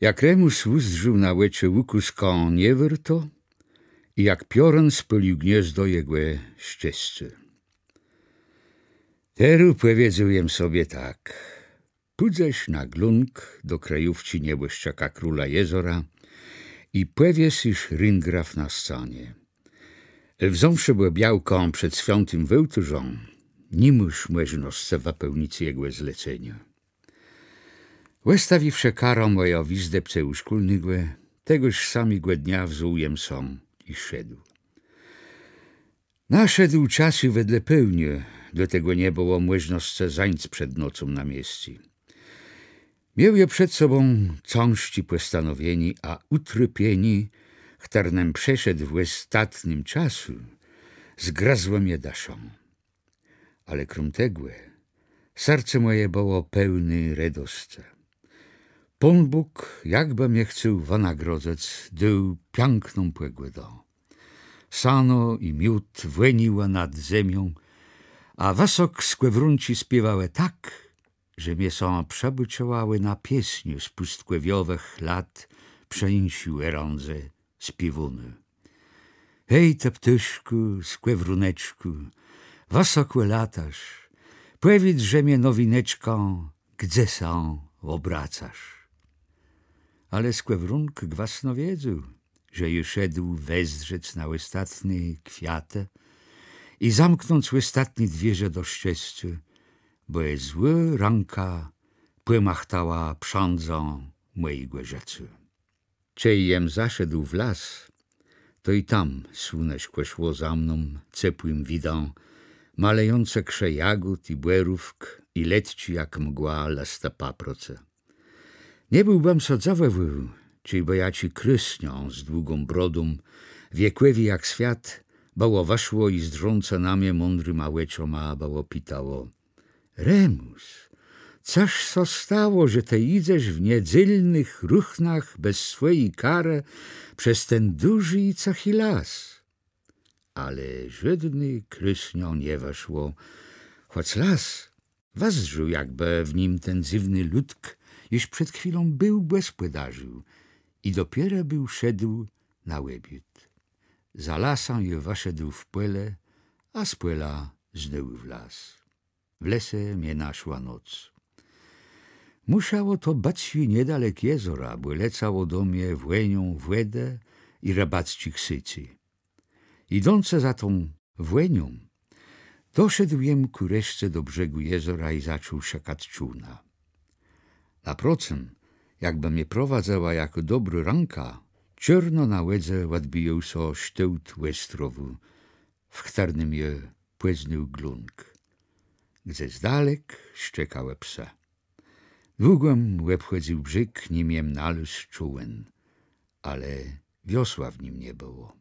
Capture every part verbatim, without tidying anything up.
Jak Remùs ùzdrzôł na òczë ùkôzkã niewôrtô i jak piorën spôlił gniôzdo jegò szczescô. Terô pòwiedzôł jem sobie tak: pùdzesz na Glónk do krëjówczi niebòszczëka króla jezora i pòwiesysz ringraf na scanie. Wząwszë bò białkã przed swiãtim wôłtôrzã, ni môsz mòżnoscë wëpełnic jegò zleceniô. Òstawiwszë karã mòjã w jizdebce ù szkólnégò, tegòż samégò dnia wzął jem sã i szedł. Naszedł czas ju wedle pôłnia, dlôtegò nie bëło mòżnoscë zańc przed nocą na miescu. Miôł jô przed sobą cãżczé pòstanowienié, a ùtrôpienié, chtërnem przeszedł w òstatnym czasu, zgrëzło mie dëszã. Ale króm tegò serce mòje bëło pełné redoscë. Pón Bóg, jakbë mie chcôł wënagrodzëc, dôł piãkną pògòdã. Sano i miód wòniałë nad zemią, a wësok skòwrónczi spiéwałë tak, że mie sã przëbôczëła òna piesniô z pùstkòwiowëch lat przeńszi òrãdzë spiéwónô. Hej, të ptôszkù, skòwróneczkù, wësokò latasz, pòwiédz że mie nowineczkã, gdze sã òbracasz. Ale skòwrónk gwësno wiedzôł, że jô szedł wezdrzec na òstatné kwiatë i zamknąc òstatné dwiérze do szczescô, bò je złô rãka pòmachtała przãdzã mòjégò żëcô. Czej jem zaszedł w las, to i tam słuneszkò szło za mną cepłim widã, malëjącë krze jagód i bòrówk i letczé jak mgła lëstë paprocë. Nie béłbëm sã dzëwòwôł, czejbë jaczé krôsniã z długą brodą, wiekòwé jak swiat, bëło wëszło i zdrzącë na mie mądrima òczoma bëło pitało: Remùs, cóż sã stało, że të jidzesz w niedzelnëch ruchnach bez swòji karë przez ten dużi i cëchi las? Ale żódné krôsniã nie wëszło, chòc las wëzdrzôł, jakbë w nim ten dzywny lëdk jesz przed chwilą béł gòspòdarził i dopiérze béł szedł na òbiôd. Za lasã jô wëszedł w pòle, a z pòla znôw w las. W lese mie naszła noc. Mùszało to bëc ju niedalek jezora, bò lecało do mie wònią wòdë i rëbacczich sécy. Jidącë za tą wònią, doszedł jem kù reszce do brzegù jezora i zaczął szëkac czôłna. Naprocëm, jakbë mie prowadzëła jakô dobrô rãka, czôrno na wòdze òdbijôł sã sztôłt òstrowù, w chtërnym jô pòznôł Glónk, gdze z dalek szczekałë psë. Długò jem òbchòdzył brzég, nim jem nalôzł czôłen, ale wiosła w nim nie bëło.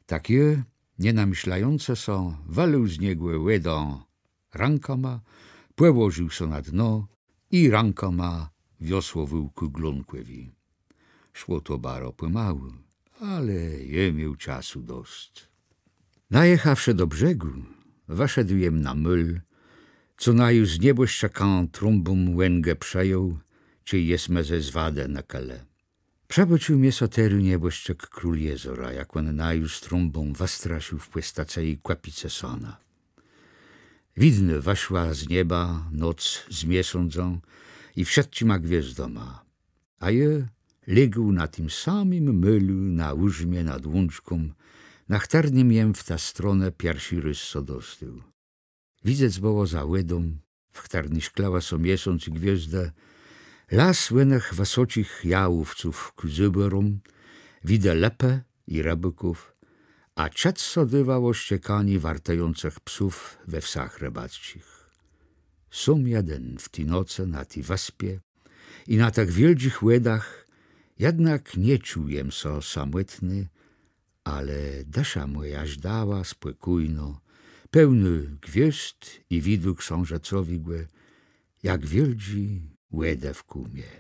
Tak jô, nie namëszlającë sã, wëlôł z niegò wòdã rãkama, pòłożił sã na dno i rãkama wiosłowôł kù Glónkòwi. Szło to baro pòmału, ale jô miôł czasu dosc. Najechawszë do brzegù, wëszedł jem na môl, co naju z niebòszczëkã Trąbą òngi przëjął, czej jesmë ze Zwadë nëkelë. Przëbôcził mie sã terô niebòszczëk król jezora, jak òn naju z Trąbą wëstrasził w pòstacëji kòpicë sana. Widno wëszła z nieba noc z miesądzã i wszëtczima gwiôzdama. A jô légł na tim samim môlu na ùrzmie nad łączką, na chtërnym jem w tã stronã pierszi rôz sã dostôł. Widzec bëło za wòdą, w chtërny szklëłë sã miesąc i gwiôzdë, las ònëch wësoczich jałówców kù zôbòróm, widë lëpë i rëbôków, a czëc sã dôwało szczekanié wartëjącëch psów we wsach rëbacczich. Sóm jeden w ti nocë na ti wëspie i na tëch wiôldżich wòdach, jednak nie czuł jem sã samòtny, ale dësza mòja żdała spòkójno, pełnô gwiôzd i widu ksãżëcowégò, jak wiôldżé wòdë w kùmie.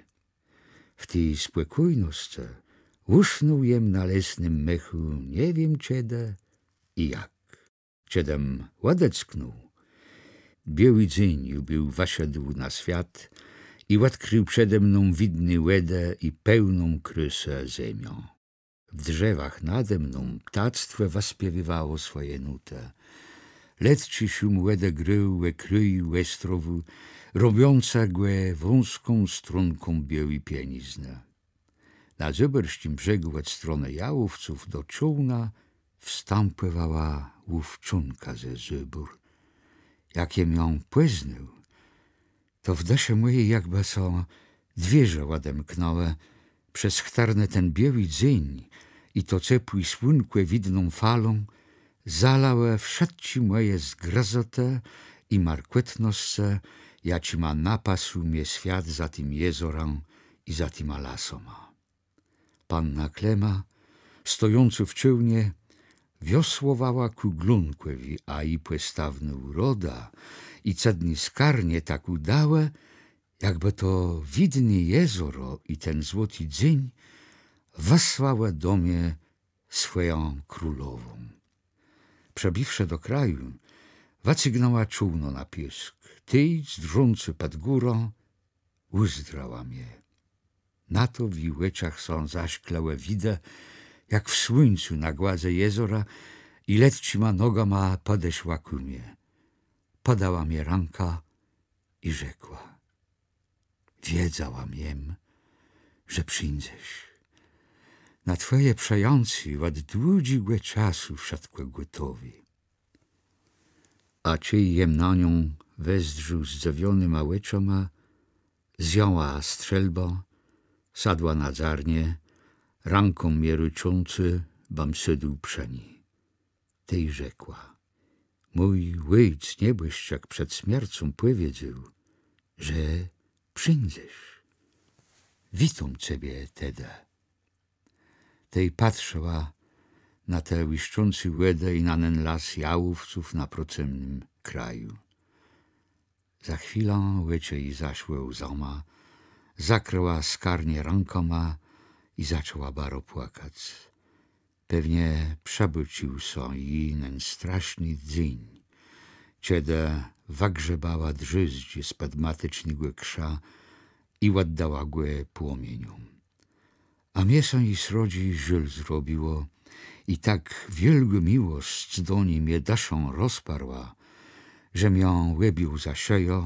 W ti spòkójnoscë ùsnął jem na lesnym mechù, nie wiém czedë i jak. Czedëm òdecknął, biôłi dzéń ju béł wëszedł na swiat i òdkrił przede mną widné wòdë i pełną krôsë zemiã. W drzewach nade mną ptactwò wëspiéwiwało swòje nótë. Letczi szum wòdë grôł ò krôj òstrowù, robiącë gò wąską strunką biôłi pieniznë. Na zôbòrsczim brzegù òd stronë jałówców do czôłna wstãpòwała łowczónka ze zôbór. Jak jem jã pòznôł, to w dëszë mòji jakbë sã dwiérze òdemknãłë, przez chtërne ten biôłi dzéń i to cepłé słunkò widną falą zalałë wszëtczé mòje zgrëzotë i markòtnoscë, jaczima napasł mie swiat za tim jezorã i za tima lasoma. Panna Klema, stojącô w czôłnie, wiosłowała kù Glónkòwi, a ji pòstawnô ùroda i cëdné skarnie tak ùdałë, jakbë to widné jezoro i ten złoti dzéń wësłałë do mie swòjã królową. Przëbiwszë do kraju, wëcygnãła czôłno na piôsk. Tej, zdrzącë pòd górã, ùzdrzała mie. Na to w ji òczach sã zaszklëłë widë, jak w słuńcu na gładzë jezora, i letczima nogama pòdeszła kù mie. Pòdała mie rãkã i rzekła: Wiedzała jem, że przińdzesz. Na twòje przëjãcé òd dłudżégò czasu wszëtkò gòtowé. A czej jem na niã wezdrzôł zdzëwionyma òczama, zjãła strzelbã, sadła na zarnie, rãką mie rôczącë, bëm sôdł przë ni. Tej rzekła: Mój òjc niebòszczëk przed smiercą pòwiedzôł, że przińdzesz. Witóm cebie tedë. Tej patrzała na te łiszczącé wòdë i na nen las jałówców na procëmnym kraju. Za chwilã òczë ji zaszłë łzama, zakrëła skarnie rãkama i zaczãła baro płakac. Pewnie przëbôcził sã ji nen straszny dzéń, czedë wëgrzebała drzézdz spòd matecznégò krza i òddała gò płomienióm. A mie sã ji srodżi żôl zrobiło i tak wiôlgô miłosc do ni mie dëszã rozparła, żem jã òbjął za szëjã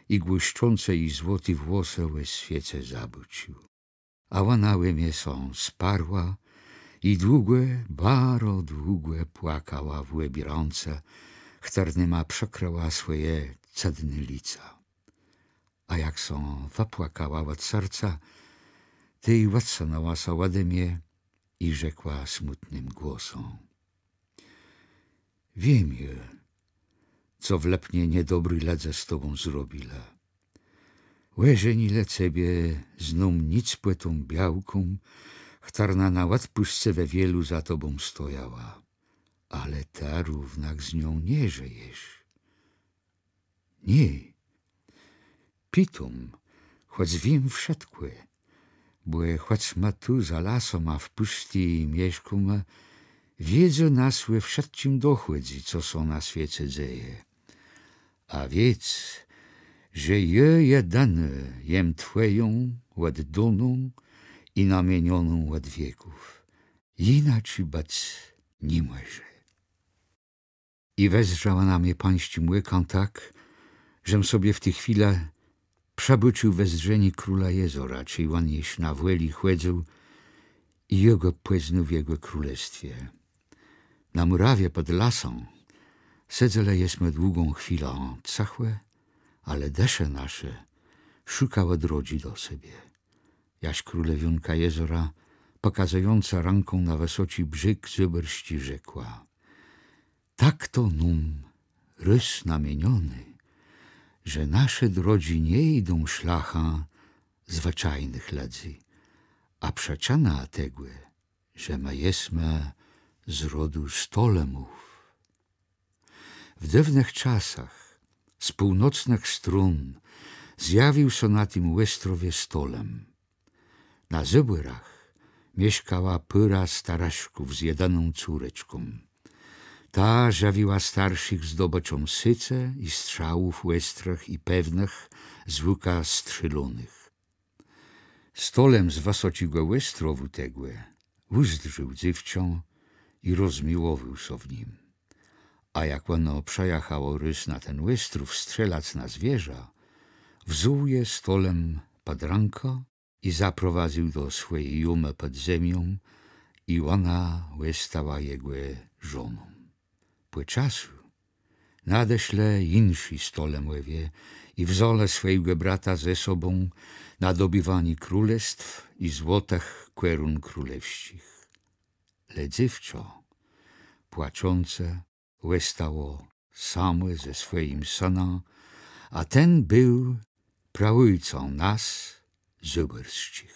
i głaszczącë ji złoté włosë ò swiece zabôcził. A òna ò mie sã sparła i długò, baro długò płakała w òbie rãce, chtërnyma przëkrëła swòje cëdné lica. A jak sã wëpłakała òd serca, tej òdsënãła sã òde mie i rzekła smùtnym głosã: Wiém jô, co w Lëpnie niedobrzi lëdze z tobą zrobilë. Òżenilë cebie z ną nicpòtą białką, chtërna na òdpùsce we Wielu za tobą stojała. Ale të równak z nią nie żëjesz. Nié. Pitóm, chòc wiém wszëtkò, bò chòc ma tu za lasama w pùstczi mieszkóma, wiédzô nas ò wszëtczim dochòdzy, co sã na swiece dzeje. A wiédz, że jô jedinô jem twòją òd dôwna i namienioną òd wieków. Jinaczi bëc ni mòże. I wezdrzała na mie pańsczim òkã tak, żem sobie w ti chwilë przëbôcził wezdrzenié króla jezora, czej òn jesz na wòlë chòdzył, i jô gò pòznôł w jegò królestwie. Na mùrawie pòd lasã sedzelë jesmë długą chwilã cëchò, ale dësze nasze szukałë drodżi do sebie. Jaż królewiónka jezora, pòkazëjącë rãką na wësoczi brzég zôbòrsczi, rzekła: Tak to nóm rôz namienioné, że nasze drodżi nie jidą szlachã zwëczajnëch lëdzy, a przëczëna tegò, że më jesmë z rodu stolemów. W dôwnëch czasach z północnëch strón zjawił sã na tim òstrowie stolem. Na Zôbòrach mieszkała pôra starëszków z jedëną córeczką. Ta żëwiła starszich zdobëczą sécë i strzałów òstrëch i pewnëch z łëka strzélonëch. Stolem z wësoczégò òstrowù tegò ùzdrzôł dzéwczã i rozmiłowôł sã w nim. A jak òno przëjachało rôz na ten òstrów strzelac na zwierza, wzął je stolem pòd rãkã i zaprowadzył do swòji jómë pòd zemią, i òna òstała jegò żoną. Pò czasu nadeszlë jinszi stolemòwie i wzãlë swòjégò brata ze sobą na dobiwanié królestw i złotëch kòrón królewsczich. Le dzéwczã, płaczącë, òstało samò ze swòjim sënã, a ten béł praòjcã nas, Zôbòrsczich.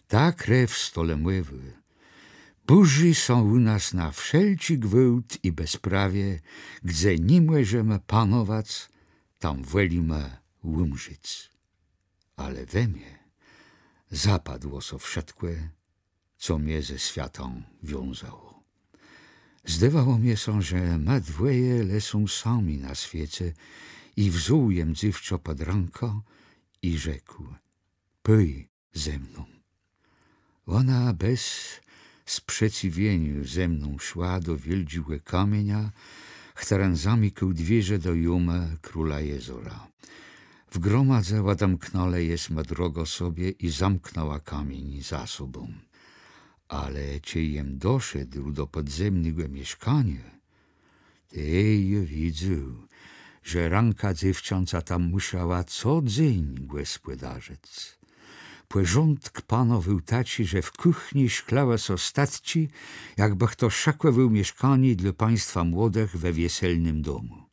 Ta krew stolemòwô bùrzi sã ù nas na wszelczi gwôłt i bezprawié, gdze ni mòżemë panowac, tam wòlimë ùmrzec. Ale we mie zapadło sã wszëtkò, co mie ze swiatã wiązało. Zdôwało mie sã, że ma dwòje le są sami na swiece, i wzął jem dzéwczã pòd rãkã i rzekł: „Pòj ze mną”. Òna bez sprzeciwieniô ze mną szła do wiôldżégò kamienia, chtëren zamikôł dwiérze do jómë króla jezora. W gromadze òdemknãlë jesmë drogã sobie i zamknãła kamiéń za sobą. Ale czej jem doszedł do pòdzemnégò mieszkaniô, tej jô widzôł, że rãka dzéwczãca tam mùszała co dzéń gòspòdarzëc. Pòrządk panowôł taczi, że w kùchni szklëłë sã statczi, jakbë chto szëkòwôł mieszkanié dlô państwa młodëch we wieselnym domù.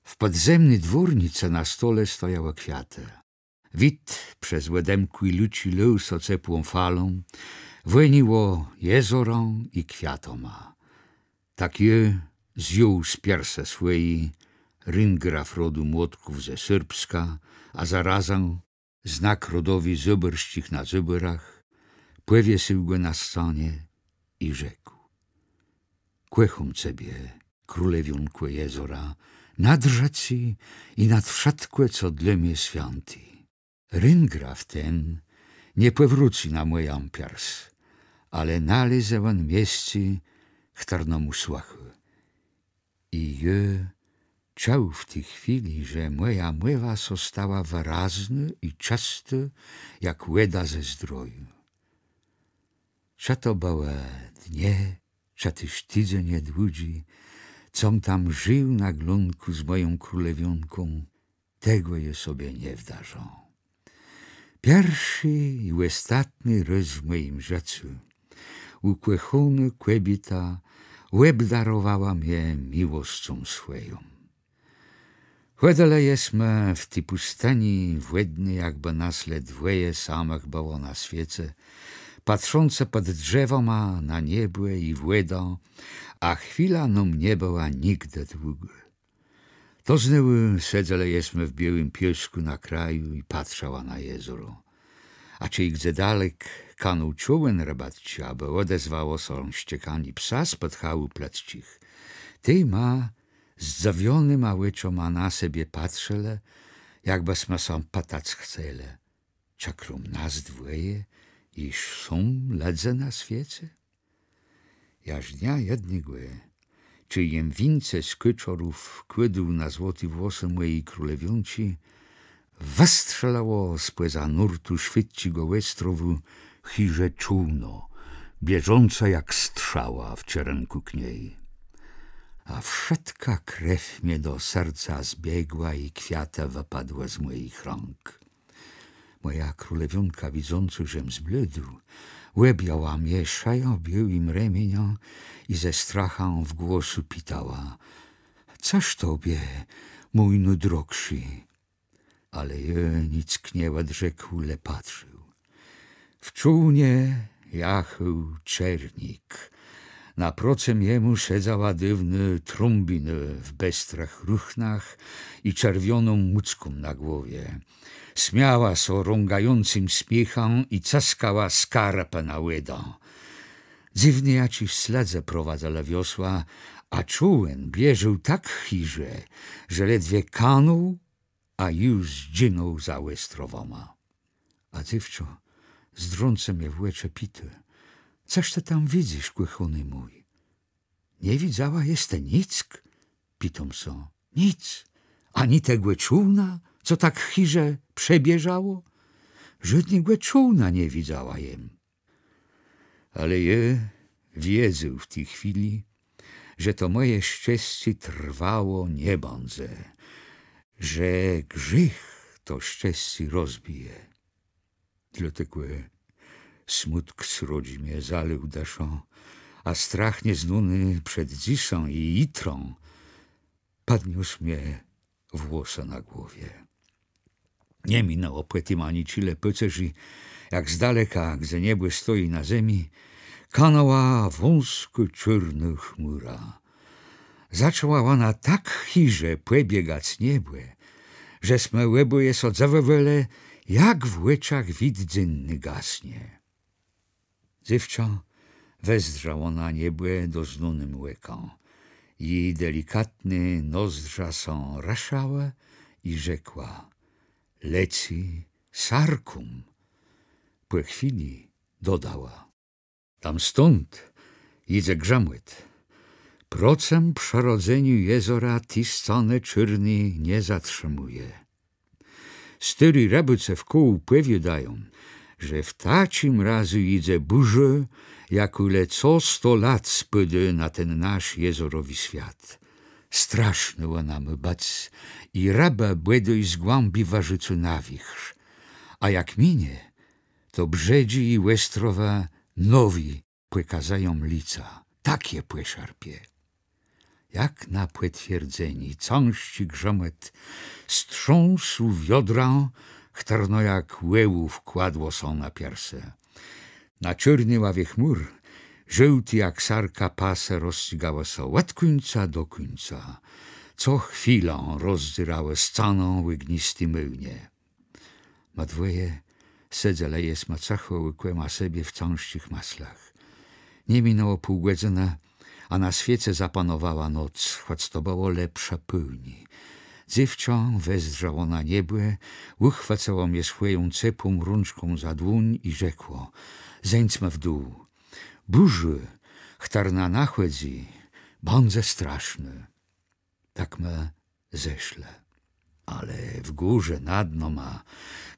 W pòdzemny dwórnicë na stole stojałë kwiatë. Wid przez òdemkłé luczi lôł sã cepłą falą, wòniało jezorã i kwiatama. Tak jô zjął z piersë swòji ringraf rodu Młotków ze Sërbska, a zarazã znak rodowi Zôbòrsczich na Zôbòrach, pòwiesył gò na scanie i rzekł: „Kòchóm cebie, królewiónkò jezora, nad żëcé i nad wszëtkò, co dlô mie swiãté. Ringraf ten nie pòwrócy na mòjã piers, ale nalézë òn miescé, chtërno mù słëchô”. I jô czuł w ti chwilë, że mòja mòwa sã stała wëraznô i czëstô, jak wòda ze zdroju. Czë to bëłë dnie, czë téż tidzenie dłudżi, com tam żił na Glónkù z mòją królewiónką, tegò jô sobie nie wdarzã. Pierszi i òstatny rôz w mòjim żëcu ùkòchónô kòbiéta òbdarowała mie miłoscą swòją. Chòdzëlë jesmë w ti pùstini wòdny, jakbë nas le dwòje samëch bëło na swiece, patrzącë pòd drzewama na niebò i wòdã, a chwila nóm nie bëła nigdë długô. To znôwù sedzała jesma w biôłim piôskù na kraju i patrzała na jezoro. A czej gdze dalek kanął czôłen rëbacczi, abë òdezwało sã szczekanié psa spòd chałupów lecczich, tej ma zdzëwionyma òczoma na sebie patrzëlë, jakbësma sã pëtac chcelë: Czë króm nas dwòje jesz są lëdze na swiece? Jaż dnia jednégò, czej jem wińce z kôczorów kładł na złoté włosë mòji królewiónczi, wëstrzelało spòza nórtu szwédzczégò òstrowù chiże czôłno, bieżącé jak strzała w czerënkù k ni. A wszëtka krew mie do serca zbiegła i kwiatë wëpadłë z mòjich rąk. Mòja królewiónka, widzącë, żem zbladł, òbjãła mie szëjã biôłim remieniã i ze strachã w głosu pitała: „Cëż tobie, mój nôdrogszi?” Ale jô nick nie òdrzekł, le patrził. W czôłnie jachôł Czernik. Naprocëm jemù sedzała dôwnô Trąbinô w bestrëch ruchnach i czerwioną mùcką na głowie. Smiała sã rągającym smiéchã i cëskała skarpë na wòdã. Dzywné jaczés slôdë prowadzëłë wiosła, A czôłen bieżôł tak chiże, że ledwie kanął, a ju zdżinął za òstrowama. A dzéwczã zdrzącë mie w òczë pitô: „Cëż të tam widzysz, kòchóny mój?” „Nie widzała jes të nick?” pitóm sã. „Nic. Ani tegò czôłna, co tak chiże przebieżało?” „Żódnégò czôłna nie widzała jem.” Ale jô wiedzôł w ti chwilë, że to mòje szczescé trwało nie bãdze, że grzéch to szczescé rozbije. Dlôtegò smùtk srodżi mie zalôł dëszã, a strach nieznóny przed dzysã i jitrã pòdniósł mie włosë na głowie. Nie minãło pò tim ani czile pôcerzi, jak z daleka, gdze niebò stoji na zemi, kanãła wąskô czôrnô chmùra. Zaczãła òna tak chiże pòbiegac niebò, że smë òbòje sã dzëwòwelë, jak w òczach wid dzénny gasnie. Dzéwczã wezdrzało na niebò doznónym òkã. Ji delikatné nozdrza sã rëszałë i rzekła: „Lecy Sarkóm”. Pò chwilë dodała: „Tam stąd jidze grzëmòt. Procëm przërodzeniu jezora ti scanë czôrny nie zatrzimùje. Stôri rëbôcë wkół pòwiôdają, że w taczim razu jidze bùrzô, jakô le co sto lat spôdô na ten nasz jezorowi swiat. Strasznô òna mô bëc i rëbë bòdôj z głãbi wërzucô na wiérzch. A jak minie, to brzedżi i òstrowë nowé pòkazëją lica, tak je pòszarpie”. Jak na pòtwierdzenié cãżczi grzëmòt strząsł wiodrã, chtërno jak òłów kładło sã na piersë. Na czôrny ławie chmùr żôłté jak sarka pasë rozcygałë sã òd kùńca do kùńca. Co chwilã rozdzérałë scanã ògnisté môłnie. Ma dwòje sedzelë jesma cëchò òkòma sebie w cãżczich mëslach. Nie minãło pół gòdzënë, a na swiece zapanowała noc, chòc to bëło le przë pôłnim. Dzéwczã wezdrzało na niebò, ùchwôcëło mie swòją cepłą rãczką za dłóń i rzekło: „Zeńdzma w dół. Bùrzô, chtërna nadchòdzy, bãdze strasznô”. Tak ma zeszlë. Ale w górze nad nama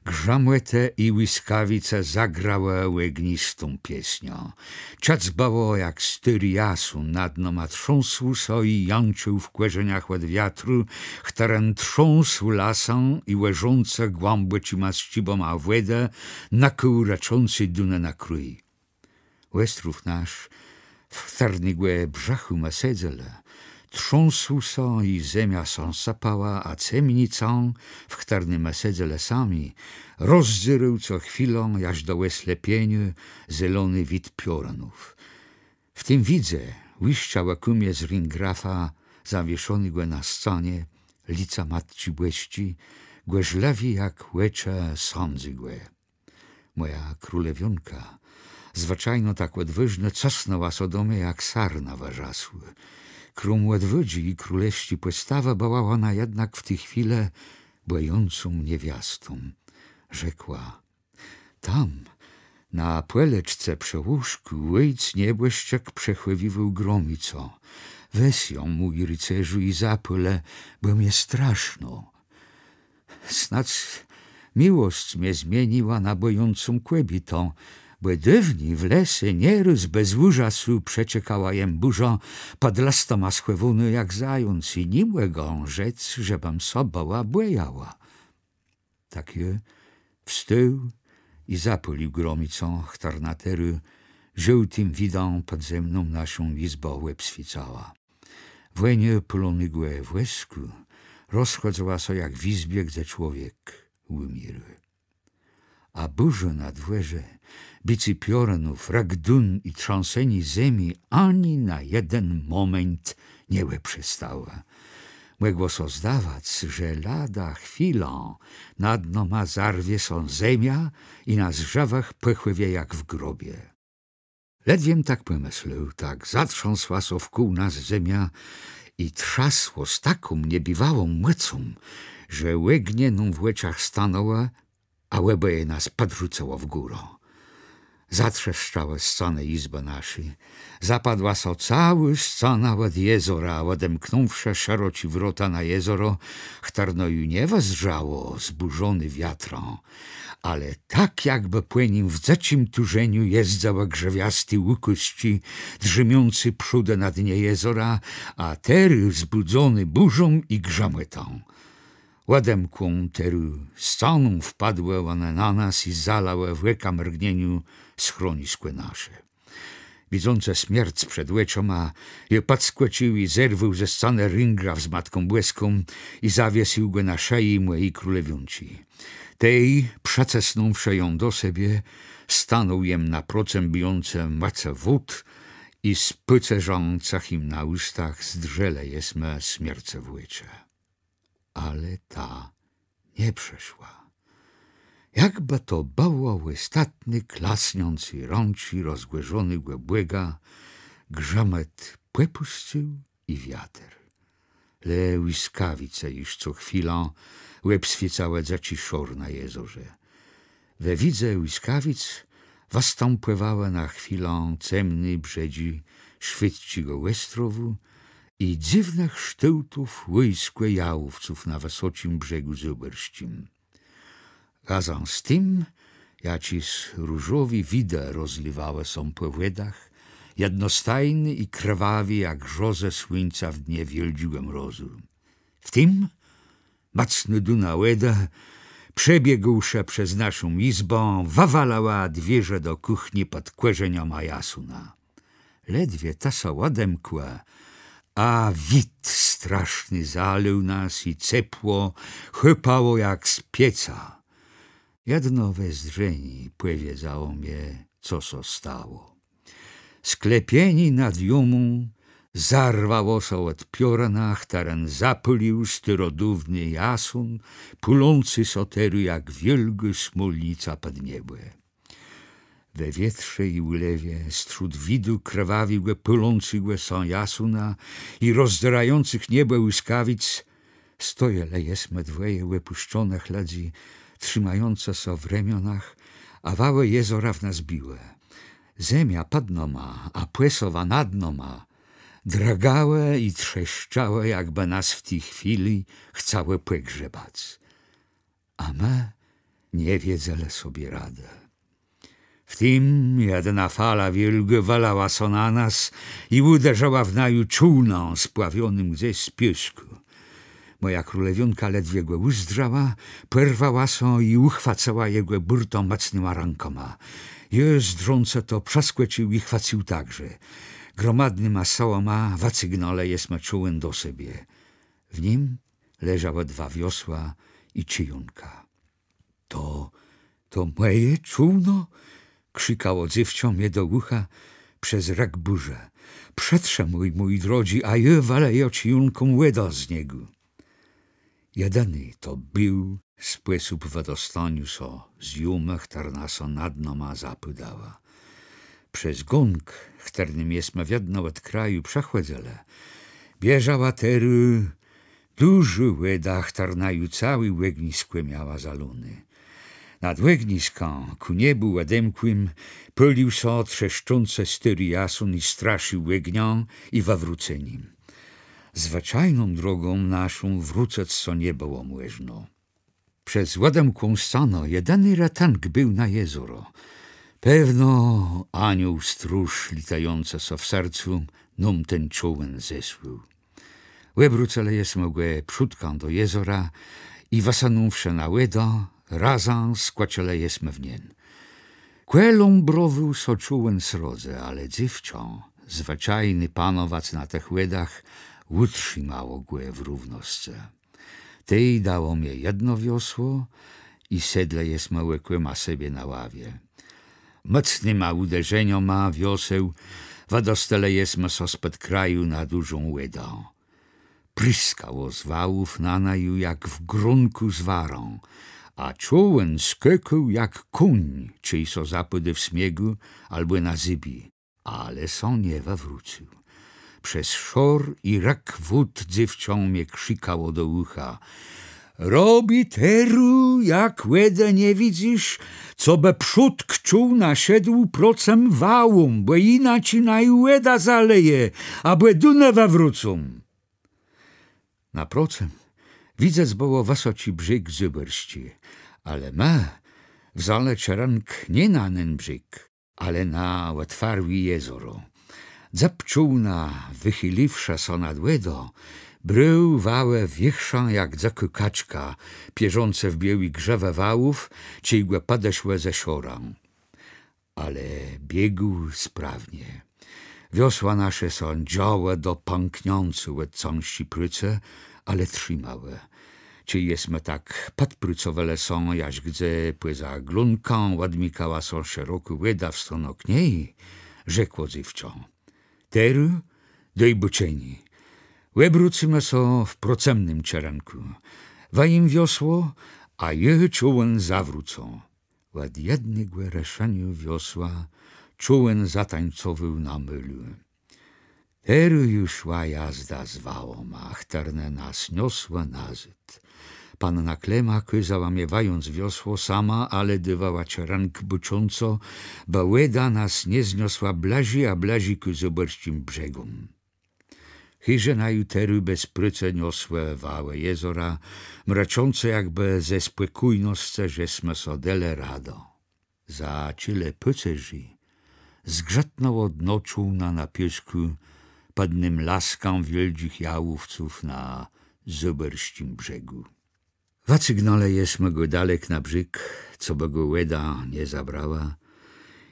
grzëmòtë i łiskawice zagrałë ògnistą piesniã. Czëc bëło, jak stôri jasón nad nama trzãsł sã i jãczôł w kòrzeniach òd wiatru, chtëren trzãsł lasã i òrzącë głãbòczima szczibama wòdë, na kół rëczący dënë na krôj. Òstrów nasz, w chtërnégò brzëchù ma sedzelë, trzãsł sã i zemia sã sëpała, a cemnicã, w chtërny ma sedzelë sami, rozdzérôł co chwilã, jaż do òslepieniô, zelony wid piorënów. W tim widze łiszczało kù mie z ringrafa zawieszonégò na scanie lica Matczi Bòsczi, gòrzlëwé jak òczë sãdzégò. Mòja królewiónka, zwëczajno tak òdwôżnô, cësnãła sã do mie jak sarna wërzasłô. Króm òdwôdżi i królewsczi pòstawë bëła òna jednak w ti chwilë bòjącą niewiastą. Rzekła: „Tam, na pòleczce przë łóżkù, òjc niebòszczik przechòwiwôł gromicã. Wez jã, mój ricerzu, i zapôl, bò mie straszno. Snôdz miłosc mie zmieniła na bòjącą kòbiétã, bò dôwni w lese nierôz bez ùrzasu przeczekała jem bùrzã, pòd lëstama schòwónô jak zając, i ni mògã rzec, żebëm sã bëła bòjała”. Tak jô wstôł i zapôlił gromicã, chtërna terô żôłtim widã pòdzemną naszą jizbã òbswiécała. Wòniô pôlonégò wòskù rozchòdzała sã jak w jizbie, gdze człowiek ùmiérô. A bùrzô na dwòrze, bicé piorënów, rëk dun i trzãsenié zemi ani na jeden mòment nie òprzestała. Mògło sã zdawac, że lada chwilã nad nama zarwie sã zemia i nas żëwëch pòchòwie jak w grobie. Ledwiem tak pòmëslôł, tak zatrzãsła sã wkół nas zemia i trzasło z taką niebiwałą mòcą, że ògnie nóm w òczach stanãłë, a òbòje nas pòdrzucëło w górã. Zatrzeszczałë scanë jizbë naszi. Zapadła sã całô scana òd jezora, òdemknąwszë szeroczé wrota na jezoro, chtërno ju nie wëzdrzało zbùrzoné wiatrã, ale tak, jakbë pò nim w dzëczim tużeniu jezdzëłë grzewiasté ùkôzczi, drzémiącé przódë na dnie jezora, a terô zbùdzoné bùrzą i grzëmòtã. Òdemkłą terô scaną wpadłë òne na nas i zalałë w òka mrgnieniu schroniskò nasze. Widzącë smierc przed òczoma, jô pòdskòcził i zerwôł ze scanë ringraf z Matką Bòską i zawiesył gò na szëji mòji królewiónczi. Tej, przëcësnąwszë jã do sebie, stanął jem naprocëm bijącë mòcë wód i z pôcerzã cëchim na ùstach zdrzelë jesmë smiercë w òczë. Ale ta nie przëszła. Jakbë to bëło òstatné klasniãcé rãczi rozgòrzonégò Bòga, grzëmòt pòpùscył i wiater. Le łiskawice jesz co chwilã òbswiécałë dzëczi szor na jezorze. We widze łiskawic wëstãpòwałë na chwilã cemné brzedżi szwédzczégò òstrowù i dzywnëch sztôłtów wòjskò jałowców na wësoczim brzegù zôbòrsczim. Razã z tim jaczés różowé widë rozléwałë sã pò wòdach, jednostajné i krwawé jak zôrzé słuńca w dnie wiôldżégò mrozu. W tim mòcnô duna wòdë, przebiegłszë przez naszą jizbã, wëwalała dwiérze do kùchni pòd kòrzeniama jasóna. Ledwie te sã òdemkłë, a wid straszny zalôł nas i cepło chëpało jak z pieca. Jedno wezdrzenié pòwiedzało mie, co sã stało. Sklepienié nad jómą zarwało sã òd piorëna, chtëren zapôlił starodôwny jasón, pôlący sã terô jak wiôlgô smólnica pòd niebò. We wietrze i ùlewie, strzód widu krwawégò, pôlącégò sã jasóna i rozdzérającëch niebò łiskawic, stojelë jesmë dwòje òpùszczonëch lëdzy, trzimającë sã w remionach, a wałë jezora w nas biłë. Zemia pòd nama a pòsowa nad nama drgałë i trzeszczałë, jakbë nas w ti chwilë chcałë pògrzebac. A më nie wiedzelë sobie radë. W tim jedna fala wiôlgô wëlała sã na nas i ùderzëła w naju czôłnã spławionym gdzes z piôskù. Mòja królewiónka ledwie gò ùzdrzała, pòrwała sã i ùchwacëła jegò bùrtã mòcnyma rãkama. Jô, zdrzącë to, przëskòcził i chwacył także. Gromadnyma sëłama wëcygnãlë jesmë czôłen do sebie. W nim leżałë dwa wiosła i czijónka. „To, to mòje czôłno?” krzikało dzéwczã mie do ùcha przez rëk bùrzë. „Przëtrzimôj, mój drodżi, a jô wëlejã czijónkóm wòdã z niegò.” Jedini to béł spòsób wëdostaniô sã z jómë, chtërna sã nad nama zapôdała. Przez gónk, chtërnym jesmë wiedno òd kraju przechòdzëlë, bieżała terô dużô wòda, chtërna ju całé ògniskò miała zalóné. Nad ògniskã, kù niebù òdemkłim, pôlił sã trzeszczący stôri jasón i strasził ògniã i wëwrócenim. Zwëczajną drogą naszą wrócëc sã nie bëło mòżno. Przez òdemkłą scanã jedini retënk béł na jezoro. Pewno aniół stróż, lëtającë sã w sercu, nóm ten czôłen zesłôł. Òbrócëlë jesmë gò przódkã do jezora i wësënąwszë na wòdã, razã skòczëlë jesmë w nien. Kòlãbrowôł sã czôłen srodze, ale dzéwczã, zwëczajné panowac na tëch wòdach, ùtrzimało gò w równoscë. Tej dało mie jedno wiosło i sedlë jesmë òkòma sebie na ławie. Mòcnyma ùderzeniama wioseł wëdostelë jesmë sã spòd kraju na dużą wòdã. Priskało z wałów na naju jak w grónkù z warą, a czôłen skôkôł jak kóń, czej sã zapôdô w sniegù abò na zëbi. ale sã nie wëwrócył. Przez szor i rëk wód dzéwczã mie krzikało do ùcha: Robi terô, jak wòdë nie widzysz, cobë przódk czôłna szedł procëm wałóm, bò jinaczi naju wòda zaleje, abò dënë wëwrócą. Naprocëm widzec bëło wësoczi brzég zôbòrsczi, ale më wzãlë czerënk nié na nen brzég, ale na òtwarłé jezoro. Dzób czôłna, wëchiliwszë sã nad wòdã, brôł wałë wiérzchã jak dzëkô kaczka, pierzącë w biôłé grzëwë wałów, czej gò pòdeszłë ze szorã. Ale biégł sprawnie. Wiosła nasze sã dżãłë do pãkniãcô òd cãżczi prôcë, ale trzimałë. Czej jesmë tak pòdprôcowelë sã, jaż gdze pòza Glónkã òdmikała sã szerokô wòda w stronã Kniei, rzekło dzéwczã: Terô dôj bôczenié. Òbrócymë sã w procëmnym czerënkù. Wëjim wiosło, a jô czôłen zawrócã. Òd jednégò rëszeniô wiosła czôłen zatańcowôł na môlu. Terô ju szła jazda z wałama, chtërne nas niosłë nazôd. Panna Klema kôzała mie wëjąc wiosło sama, ale dôwała czerënk bôczącë, bë wòda nas nie zniosła blëżi a blëżi kù zôbòrsczim brzegóm. Chiże naju terô bez prôcë niosłë wałë jezora, mrëczącë jakbë ze spòkójnoscë, że jesmë so delë radã. Za czile pôcerzi zgrzëtnãło dno czôłna na piôskù pòd nym laskã wiôldżich jałówców na zôbòrsczim brzegù. Wëcygnãlë jesmë gò dalek na brzég, cobë gò wòda nie zabrała,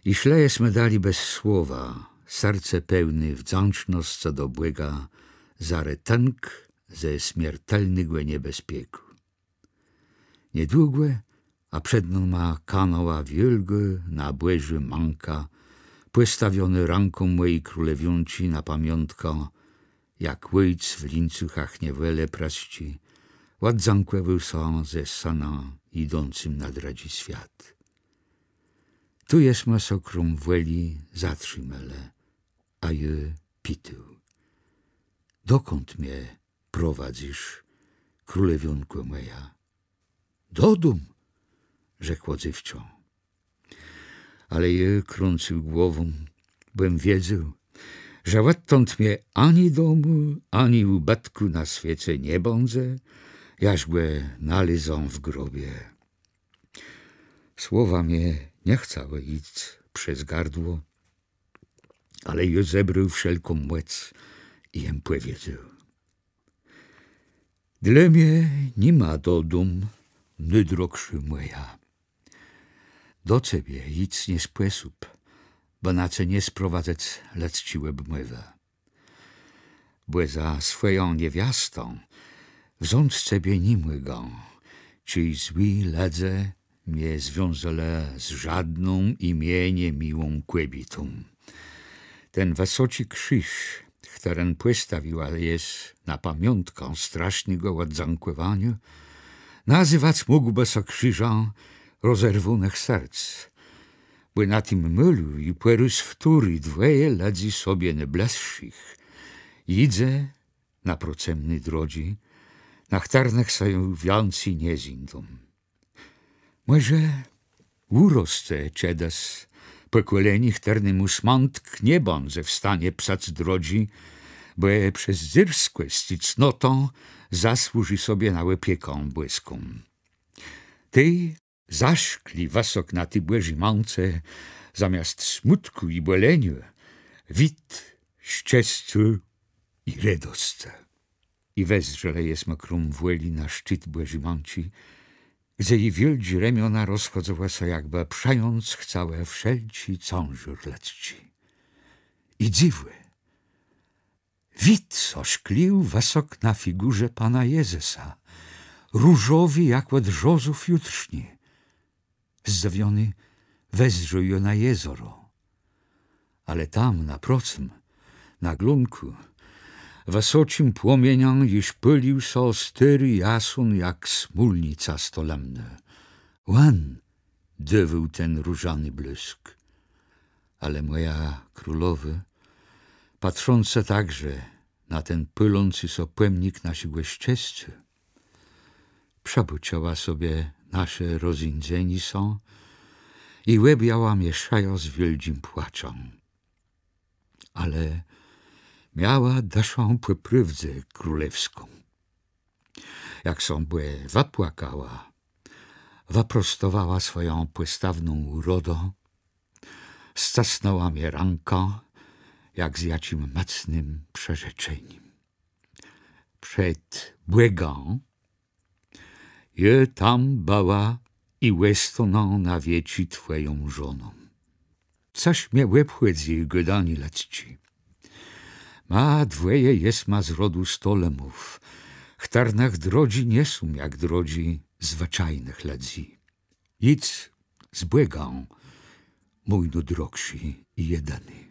i szlë jesmë dali bez słowa, serce pełné wdzãcznoscë do Bòga za retënk ze smiertelnégò niebezpiekù. Niedługò, a przed nama kanãła wiôlgô nabòżô mãka, pòstawionô rãką mòji królewiónczi na pamiątkã, jak òjc w lińcuchach niewòlë prësczi òddzãkòwôł sã ze sënã jidącym na drëdżi swiat. Tu jesma sã króm wòlë zatrzimelë, a jô pitôł: Dokąd mie prowadzysz, królewiónkò mòja? Do dóm, rzekło dzéwczã. Ale jô krãcył głową, bòm wiedzôł, że òdtąd mie ani domù, ani ùbëtkù na swiece nie bãdze, jaż gò nalézã w grobie. Słowa mie nie chcałë jic przez gardło, ale jô zebrôł wszelką mòc i jem pòwiedzôł: Dlô mie ni ma do dóm, nôdrogszô mòja. Do cebie jic nie spòsób, bë na ce nie sprowadzëc lëdzczi òbmòwë. Bò za swòjã niewiastã wząc cebie ni mògã, czej złi lëdze mie związelë z żôdną i mie niemiłą kòbiétą. Ten wësoczi krziż, chtëren pòstawiła jes na pamiątkã strasznégò òddzãkòwaniô, nazéwac mógłbë sã krziżã rozerwónëch serc. Bò na tim môlu ju pò rôz wtóri dwòje lëdzy sobie nôblëższich jidze na procëmné drodżi, na chtërnëch sã ju wiãcy nie zéńdą. Mòże ùrosce czedës pòkòlenié, chtërnémù smãtk nie bãdze w stanie psëc drodżi, bò przez dzyrskòsc i cnotã zasłużi sobie na òpiekã bòską. Tej zaszkli wësok na ti Bòżi Mãce, zamiast smùtkù i bòleniô, wid szczescô i redoscë. I wezdrzelë jesma króm wòlë na szczit Bòżi Mãczi, gdze ji wiôldżé remiona rozchòdzëłë sã, jakbë przëjąc chcałë wszelczi cãżôr lëdzczi. I dzywò, wid sã szklił wësok na figùrze Pana Jezësa, różowi jak òd zôrzów jutrzni. Zdzëwiony wezdrzôł jô na jezoro. Ale tam, na procëm, na Glónkù, wësoczim płomieniã jesz pôlił sã stôri jasón jak smólnica stolemnô. Òn dôwôł ten różany blôsk. Ale mòja królowô, patrzącë także na ten pôlący sã pòmnik naszégò szczescô, przëbôczëła sobie nasze rozéńdzenié sã i òbjãła mie szëjã z wiôldżim płaczã. Ale miała dëszã pò prôwdze królewską. Jak sã bò wëpłakała, wëprostowała swòjã pòstawną ùrodã, scësnãła mie rãkã, jak z jaczim mòcnym przërzeczenim. Przed Bògã, jô tam bëła i òstónã na wieczi twòją żoną. Cëż mie òbchòdzy gôdanié lëdzczé. Ma dwòje jesma z rodu Stolemów, chtërnëch drodżi nie są jak drodżi zwëczajnëch lëdzy. Jidz z Bògã, mój nôdrogszi i jedini.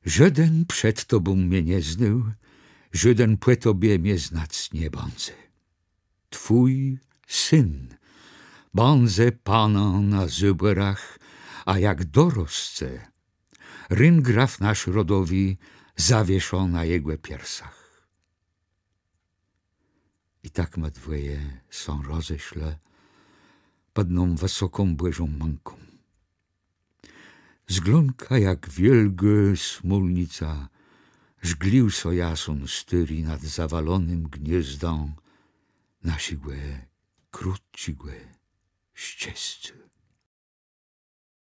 Żóden przed tobą mie nie znôł, żóden pò tobie mie znac nie bãdze. Twój syn bãdze panã na Zôbòrach, a jak dorosce, ringraf nasz rodowi zawieszã na jegò piersach. I tak ma dwòje sã rozeszlë pòd ną wësoką Bòżą mãką. Z Glónka jak wiôlgô smólnica żglił sã jasón stôri nad zawalonym gniôzdã naszégò krótczégò szczescô.